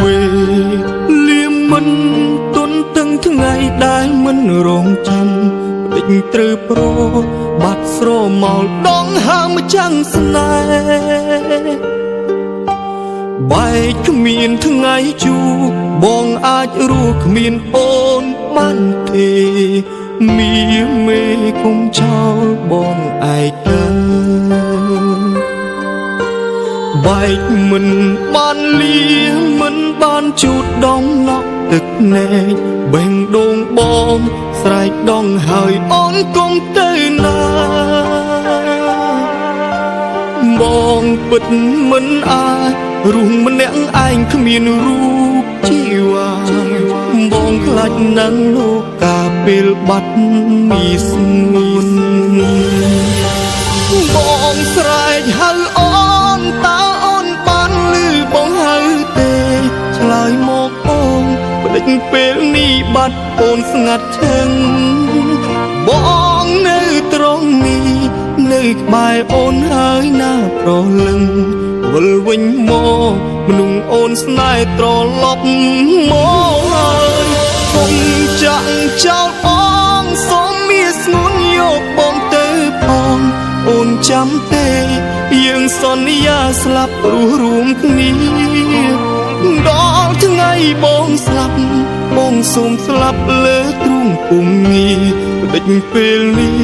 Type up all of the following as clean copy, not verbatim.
វេលាមិនទុនទាំងថ្ងៃដែលមិនរងចាំបដិញត្រូវប្របាត់ស្រមោលដងហើមចាំងស្នេហ៍បែកគ្មានថ្ងៃជួបងអាចរស់គ្មានអូនបានទេមីមេគុំចោលបងឯកាបែកមិនបានលាមិនបានជូតដំណក់ទឹកណែកបេងដូងបងស្រែកដងហើយអូនគុំទៅណាបងពិតមិនអាចរស់ម្នាក់ឯងគ្មានរូបជីវ៉ាបងខ្លាចនឹងលោកកាពេលបាត់មីស្ងួនបងស្រែកហៅអូនតើអូនបានលឺបងហៅទេឆ្លើយមកបងបដិញពេលនេះបាត់អូនស្ងាត់ឈឹងបងនៅត្រង់នេះនៅក្បែរអូនហើយណាប្រលឹងវិលវិញមកមនុស្សអូនស្នេហ៍ត្រឡប់មកហើយគុំចាក់ចោលបងសូមមានស្ងួនយកបងទៅផងអូនចាំទេយើងសន្យាស្លាប់រស់រួមគ្នាដល់ថ្ងៃបងស្លាប់បងសូមស្លាប់លើទ្រូងពុំងារបដិញពេលនេះ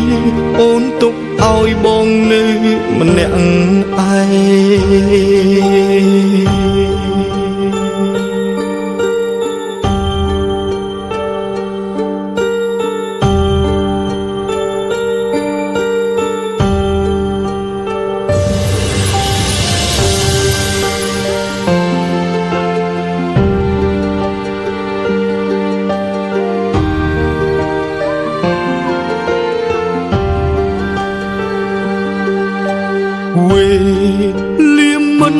អូនទុកឲ្យបងនៅម្នាក់ឯងវេលាមិន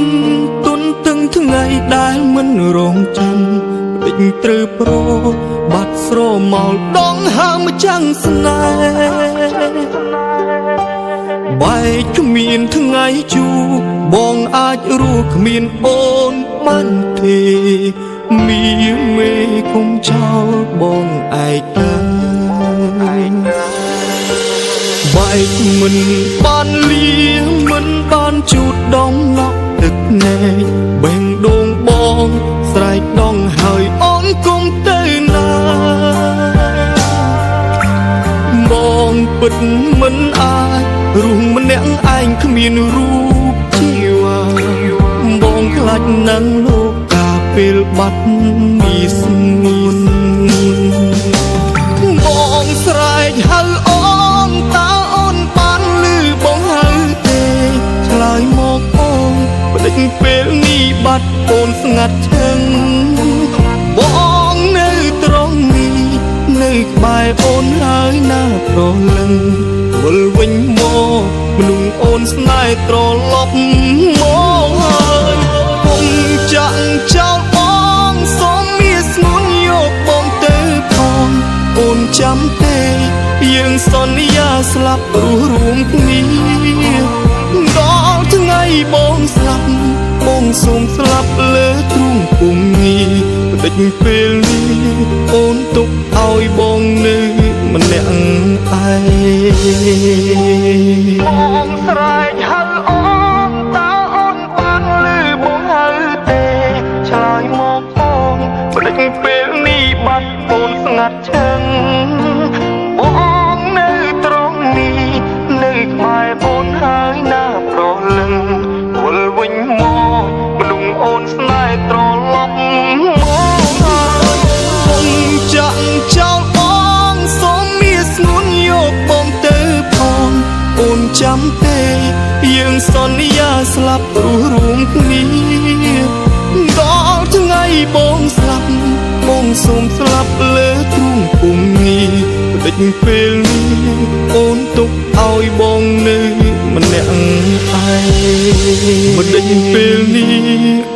ទុនទាំងថ្ងៃដែលមិនរងចាំបដិញត្រូវប្របាត់ស្រមោលដងហើមចាំងស្នេហ៍បែកគ្មានថ្ងៃជួបងអាចរស់គ្មានអូនបានទេមីមេគុំចោលបងឯកាបែកមិនបានលាមិនបានជូតដំណក់ទឹកណែកបេងដូងបងស្រែកដងហើយអូនគុំទៅណាបងពិតមិនអាចរស់ម្នាក់ឯងគ្មានរូបជីវ៉ាបងខ្លាចនឹងលោកកាពេលបាត់មីស្ងួនបងស្រែកហៅអូនតើអូនបានលឺបងហៅទេឆ្លើយមកអូនបដិញពេលនេះបាត់អូនស្ងាត់ឈឹងបងនៅត្រង់នេះនៅក្បែរអូនហើយណាប្រលឹងវិលវិញមកមនុស្សអូនស្នេហ៍ត្រឡប់មកហើយគុំចាក់ចោលបងសូមមានស្ងួនយកបងទៅផងអូនចាំទេយើងសន្យាស្លាប់រស់រួមគ្នាដល់ថ្ងៃបងស្លាប់បងសូមស្លាប់លើទ្រូងពុំងារបដិញពេលនេះអូនទុកឲ្យបងនៅម្នាក់ឯងបងស្រែកហៅអូនតើអូនបានលឺបងហៅទេឆ្លើយមកបងបដិញពេលនេះបាត់អូនស្ងាត់ឈឹងបងនៅត្រង់នេះនៅក្បែរអូនហើយណាប្រលឹងវិលវិញមកមនុស្សអូនស្នេហ៍ត្រឡប់មកហើយគុំចាក់ចោលបងសូមមានស្ងួនយកបងទៅផងអូនចាំទេយើងសន្យាស្លាប់រស់រួមគ្នាដល់ថ្ងៃបងស្លាប់បងសូមស្លាប់លើទ្រូងពុំងារបដិញពេលនេះអូនទុកឲ្យបងនៅម្នាក់ឯងបដិញពេលនេះ